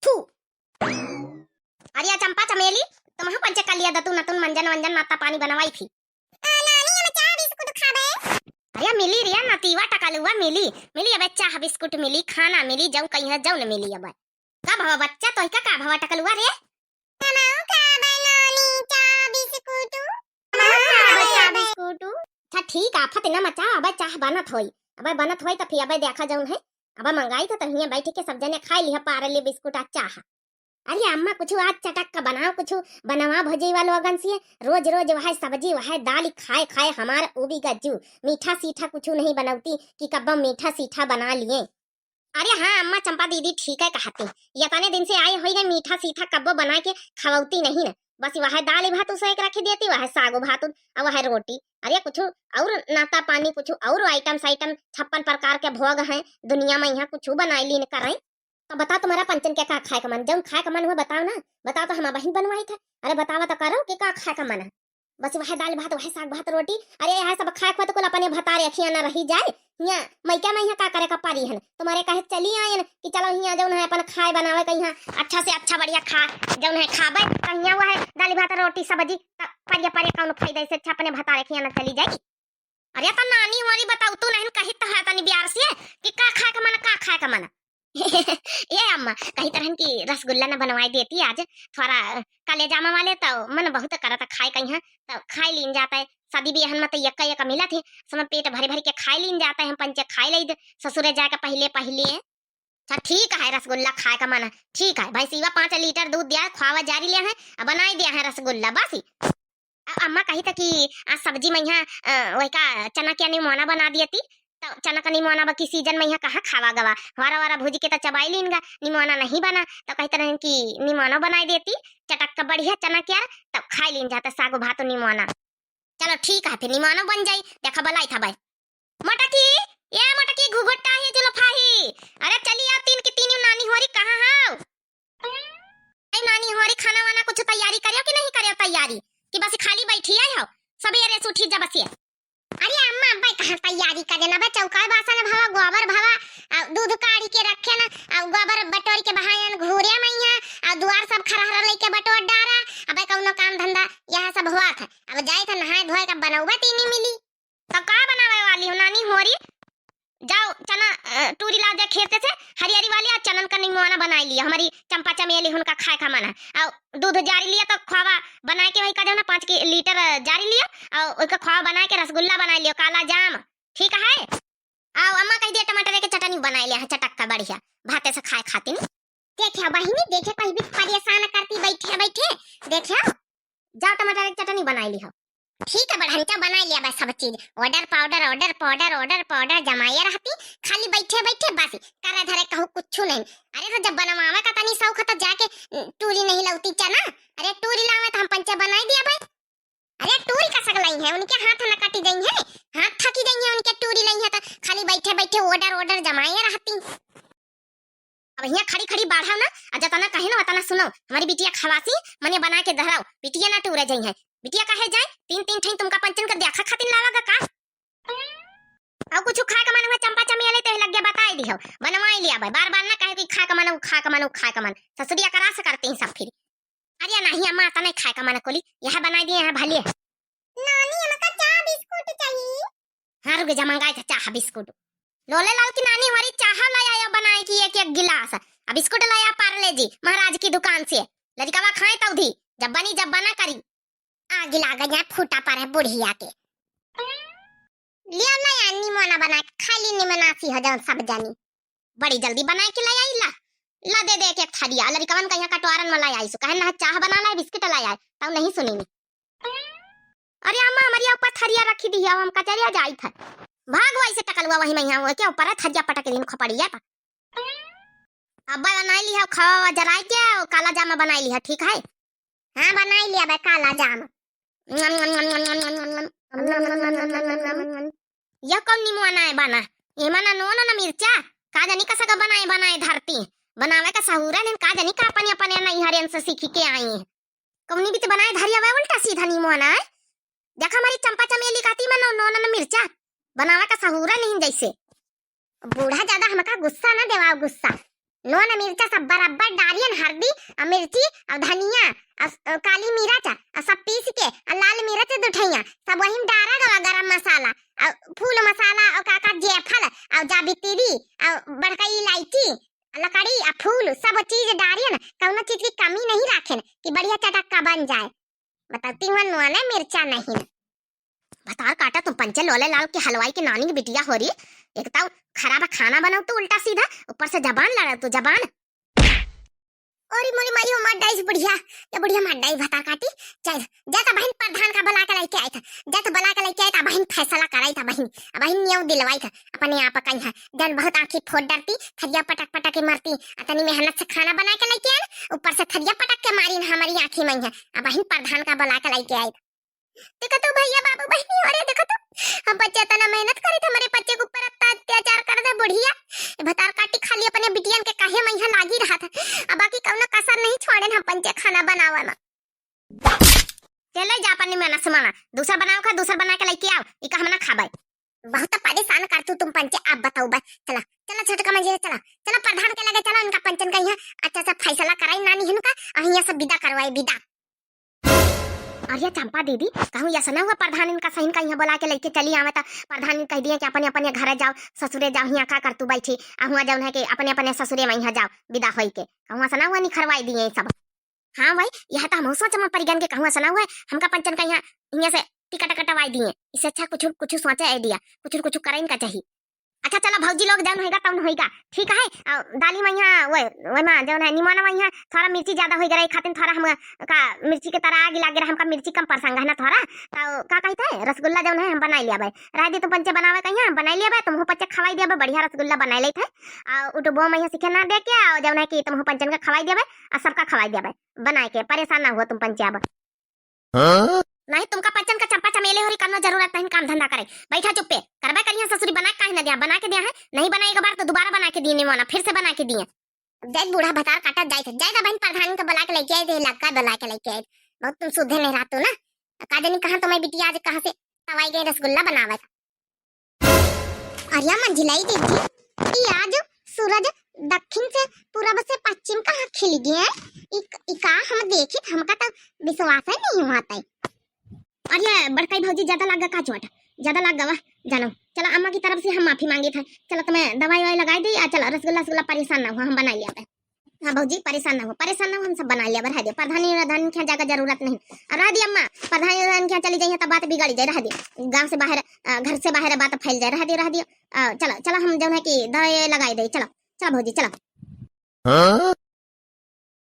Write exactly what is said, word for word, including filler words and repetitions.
थू। अरे चंपा चमेली, तुमहू पंचे कर लिया दतू, ना तुम मंजन वंजन नाता पानी बनवाई थी। आ, नानी, हम चाह बिस्कुट खाबे। अरे मिली रे नतीवा टकलुआ, मिली, मिली अबे चाह बिस्कुट मिली, खाना मिली, जौन कहीं है जौन मिली अबे। का भवा बच्चा, तोही का, का भवा टकलुआ रे? हमहू खाबे नानी चाह बिस्कुट। हमहू खाबे चाह बिस्कुट। अच्छा ठीक, आफत न मचा, अबे चाह बनत होई, अबे बनत होई त फिर अबे देखा जौन है, अबे मंगाई त तहिया बैठ के सब जने खाई लिहा पारले बिस्कुट आ चाह। अरे अम्मा, कुछ आज चटक का बनाओ, कुछ बनवा भौजी वालों अगन से। रोज रोज वह सब्जी, वह दाल खाए खाए हमार उबी गज्जू। मीठा सीठा कुछ नहीं बनौती कि कब्बा मीठा सीठा बना लिए। अरे हाँ अम्मा, चंपा दीदी ठीक है कहती, यतने दिन से आए होई गए, मीठा सीठा कब्बो बना के खवौती नहीं न। बस वह दाल भात उसो एक रख देती, वह सागो भात और वह रोटी। अरे कुछ और नाता पानी, कुछ और आइटम साइटम, छप्पन प्रकार के भोग हैं दुनिया में, यहाँ कुछ बनाई लीन करें। तो बताओ तुम्हारा पंचन के का खाए का मन, जौन खाए का मन हुआ बताओ ना, बताओ तो हम अबहिन बनवाई थे। अरे बतावा तो करो कि का खाए का मन है। बस वह दाल भात, वह साग भात रोटी, अरे यह सब खाए खुआ तो कुल अपने भतारे अखियाँ न रही जाए। हियाँ मैका में यहाँ का करे का पारी हन, तुम्हारे कहे चली आयन कि चलो हियाँ जौन है अपन खाए बनावे का, यहाँ अच्छा से अच्छा बढ़िया खा जौन है खाबे, तो हियाँ वह दाल भात रोटी सब्जी त परिया परिया कौन फायदा, इससे अच्छा अपने भतारे अखियाँ न चली जाई। अरे त नानी होरी बताऊ तू नहीं कही त है तनी बियार से कि का खाए का मन, का खाए का मन। ये अम्मा कही तरहन की रसगुल्ला न बनवाई देती आज, थोड़ा कलेजामा वाले तो मन बहुत करत खाए कहीं है, तो खाई लीन जाता है। शादी बियाहन में तो यक्का यक्का मिला थे, समय पेट भरे भरे के खाई लीन जाता है, हम पंचे खाई ले ससुरे जाके पहले पहले। अच्छा ठीक है, रसगुल्ला खाए का मन है, ठीक है, भैंसीवा पाँच लीटर दूध दिया है, खुआवा जारी लिया है, अब बनाई दिया है रसगुल्ला बस। अ-, अम्मा कही था कि आज सब्जी में यहाँ, अ, वही का चना के निमोना बना दिए ती, तो चना का निमोना बा की सीजन में यहाँ कहाँ खावा गवा, हवारा वारा भूज के तो चबाई लीन गा, निमोना नहीं बना, तो कही तरह कि निमोना बनाई देती, चटक का बढ़िया चना के, तब खाई लीन जाता सागो भात निमोना। चलो ठीक है, फिर निमोना बन जाई, देखा बलाई था भाई। मटकी, ए मटकी, घुघुट्टा ही, जुलफा ही। अरे चली आओ, तीन की तीन नानी होरी कहाँ हो? ए नानी होरी, खाना वाना कुछ तैयारी करियो कि नहीं करियो तैयारी? कि बस खाली बैठी आई हो? सबेरे से उठी जब से। अरे अम्मा, अब्बा कहाँ तैयारी करे ना बे, चौका बासन भवा, गोबर भवा, आ दूध काढ़ी के रखे ना, आ गोबर बटोर के बहायन घूरे मैया, आ दुआर सब खरहरा लेके बटोर डारा। अबे कौनो काम धंधा यह सब हुआ था। अब जाए था नहाए धोए का बनौबा तीनी मिली। तो का बनावे वाली हो नानी होरी? जाओ चना, अ, टूरी ला दे खेते से, हरियरी वाली, आ चनन का निमोना बनाई लिया। हमारी चंपा चमेली उनका खाए का मन है। और दूध जारी लिया तो खोवा बनाए के वही का जाओ ना, पाँच की लीटर जारी लिया और उसका खोवा बनाए के रसगुल्ला बनाई लियो, काला जाम। ठीक है? आओ अम्मा कह दिया टमाटर के चटनी बनाई लिया है, चटक का बढ़िया, भाते से खाए खातिर। देखियो बहिनी, देखियो कहीं भी परेशान करती बैठे बैठे। देखियो, जाओ टमाटर के चटनी बनाई लिहो। ठीक है बड़हन, तो बनाई लिया बस सब चीज, order powder, order powder, order powder जमाए रहती, खाली बैठे बैठे बस करे धरे कहू कुछ नहीं। अरे तो जब बनवावे का तनी शौक है तो जाके, उम, टूरी नहीं लौती चना, अरे टूरी लावे तो हम पंचे बनाई दिया भाई। अरे टूरी का सगलाई है, उनके हाथ न कटी गई है, हाथ थकी गई है उनके टूरी नहीं है तो खाली बैठे बैठे order order जमाए रहती। अब हियाँ खड़ी खड़ी बाढ़ाओ ना, आ जतना कहे ना वतना सुनो। हमारी बिटिया खवासी मने बना के दहराओ, बिटिया ना टूरे जाई है। बिटिया कहे जाए, तीन तीन ठैन तुमका पंचन कर दिया, खा खातिन लावा गा का? और कुछ खाए का मन हुआ चंपा चमेली तो लग गया बताई दिहो, बनवाई लिया भाई। बार बार ना कहे कि खाए का मन, खाए का मन, खाए का मन। ससुरिया करा से करती हैं सब फिर। अरे नहीं अम्मा, आता नहीं खाए का मन कोली, यह बनाई दिए हैं भले। नानी, हमका चाह बिस्कुट चाहिए। हाँ, रुक जा, मंगाए थे चाह बिस्कुट। लोले लाल की नानी हमारी चाह लाया या बनाए की एक एक गिलास, अब बिस्कुट लाया पार्ले जी महाराज की दुकान से। लड़कावा खाए तौधी, जब बनी जब बना करी। आग लाग जाए फूटा पर है बुढ़िया के। लियो लाया निमोना बना के, खाली निमनासी हो जाओ सब जानी। बड़ी जल्दी बनाए के ले आई ला। ला दे दे एक एक थरिया। लड़िकवन का यहाँ कटोरन में ले आई सु। कहे ना चाह बना लाए, बिस्किट ले आए। तब नहीं सुनी नी। अरे अम्मा, हमारी ऊपर थरिया रखी दी है, हम कचरिया जाई था। भाग वैसे टकलुआ वही में यहाँ, वो क्या ऊपर है, थरिया पटक दिन खपड़िया था। अब बनाई ली है, खावा जराई के, और काला जामा बनाई ली है, ठीक है? हाँ, बनाई लिया बे काला जाम। यह कौन निमोना है बना? एमा ना नून ना मिर्चा, का जानी कसा का बनाए बनाए धरती। बनावे का सहूरा नहीं, का जानी का अपने अपने नैहरियन से सीखी के आई है। कौनी बीच बनाए धरिया हुआ उल्टा सीधा निमोना है। देखा हमारी चंपा चमेली कहती में नू-, नून ना मिर्चा, बनावे का सहूरा नहीं जैसे। बूढ़ा ज्यादा हमका गुस्सा ना देवाओ, गुस्सा। नून मिर्चा सब बराबर डारियन, हरदी अउ मिर्ची अउ धनिया अउ स-, अउ काली मिर्च अउ सब पीस के अउ लाल मिर्च दुठैया सब वही में डारा गवा, गरम मसाला अउ फूल मसाला अउ का का, जायफल अउ जावित्री अउ बड़का इलायची, लकड़ी अउ फूल, सब चीज डारियन। कउनो चीज की कमी नहीं राखेन कि बढ़िया चटक्का बन जाए। बताओ, तिहुआ नून मिर्चा नहीं। भतार काटा, तुम पंचे लोले लाल के हलवाई के नानी की बिटिया हो रही। एक तो खराब खाना बनाओ तू उल्टा सीधा, ऊपर से जबान लड़ा तू, जबान। अरे मोरी माई हो, मार डाइस बुढ़िया, ये बुढ़िया मार डाइस भतार काटी। चल, जा तो बहिन प्रधान का बुला के लेके आए था, जा तो बुला के लेके आए था बहिन, फैसला कराई था बहिन, बहिन नियम दिलवाई था अपने आप कहीं है। जन बहुत आँखी फोड़ डरती, थरिया पटक पटक के मारती, अतनी मेहनत से खाना बना के लेके आए, ऊपर से थरिया पटक के मारी न हमारी आँखी में है। अब बहिन प्रधान का बुला के लेके आए। देखा तो भैया बाबू बहिनी हो रे, देखा तो हम बच्चे इतना मेहनत करे थे, हमारे बच्चे के ऊपर इतना अत्याचार कर दे बुढ़िया। ये भतार काटी खाली अपने बिटियन के काहे में यहाँ लागी रहा था, अब बाकी कौनो कसर नहीं छोड़े हम पंचे खाना बनावे में। चले जा अपनी मेहनत से माना, दूसर बनाओ खा, दूसर बना के लेके आओ, इका हम ना खाबे। बहुत परेशान कर तू तुम पंचे, आप बताओ बे। चला, चला छोटका मंझी, चला, चला प्रधान के लगे, चला उनका पंचन का यहाँ अच्छा सा फैसला कराई नानी हन का, और यहाँ से विदा करवाई, विदा। अरे चंपा दीदी, कहूँ ऐसा ना हुआ प्रधान इनका सहिन का यहाँ बुला के लेके चली आवे तो प्रधान कह दिए कि अपने अपने घरे जाओ, ससुरे जाओ, यहाँ का कर तू बैठी, आ हुआ जौन है कि अपने अपने ससुरे में यहाँ जाओ विदा होई के, कहूँ ऐसा ना हुआ निखरवाई दिए सब। हाँ भाई, यह तो हम सोच में पड़ गन के कहूँ ऐसा ना हुआ है, हमका पंचन का यहाँ, यहाँ से टिकट कटवाई दिए, इससे अच्छा कुछ कुछ सोचे आइडिया, कुछ कुछ करे इनका चाहिए। अच्छा चला भौजी लोग, जौन होइगा तौन होइगा, ठीक है। अ, दाली में यहाँ, ओए, ओए माँ, जौन है निमोना में यहाँ थोड़ा मिर्ची ज्यादा होई गई, खातिर थोड़ा हम का मिर्ची के तरह आग लागे रहे, हमका मिर्ची कम पसंद है ना थोड़ा। तो का कहते हैं, रसगुल्ला जौन है हम बनाई लिया भाई, रह दे तुम पंचे बनावे कहीं, हम बनाई लिया भाई, तुमहू पंचे खवाई दिया भाई, बढ़िया रसगुल्ला बनाई लेते हैं। आ उठबो में यहाँ सीखे ना दे के, और जौन है कि तुमहू पंचन का खवाई दिया भाई, और सबका खवाई दिया भाई बनाए के, परेशान ना हुआ तुम पंचे अब। हाँ? नहीं, तुमका पंचन का चंपा चमेली होरी कौनो जरूरत नहीं काम धंधा करे। बैठा चुप्पे। करबे करिया ससुरी बना के काहे न दिया? बना के दिया है? नहीं बनाए एक बार तो दोबारा बना के दिए निमोना, फिर से बना के दिए। अब जाए बूढ़ा भतार काटा जाए थे। जाए दा बहन प्रधान तो बुला के लेके आए थे, लक्का बुला के लेके आए थे। बहुत तुम सुधे नहीं रहतो ना। का जानी कहाँ तुम्हारी बिटिया आज कहाँ से तवाई गई रसगुल्ला बनावे। अरे मंझिलाई दीदी, ई आज सूरज दक्षिण से पूरब से पश्चिम कहाँ खिल गए हैं? ई, ई का हम देखी, हमका तो विश्वास ही नहीं हुआ था। अरे बड़काई भौजी, ज्यादा लाग गा का चोट? ज्यादा लाग गवा? जानो, चला अम्मा की तरफ से हम माफी मांगी था। चला तुम्हें दवाई ववाई लगाई दी, आ चला रसगुल्ला रसगुल्ला परेशान ना हुआ, हम बनाई लिया। हाँ भौजी, परेशान ना हो, परेशान ना हो, हम सब बना लिया, रह दियो। प्रधानी प्रधान के यहाँ जाकर जरूरत नहीं। और रह दियो अम्मा, प्रधानी प्रधान के यहाँ चली जाइए, तब बात बिगड़ जाए, रह दियो। गाँव से बाहर, अ, घर से बाहर बात फैल जाए, रह दियो, रह दियो। अ, चला, चला हम जौन है कि दवाई लगाई दे, चला, चला भौजी, चला। हाँ?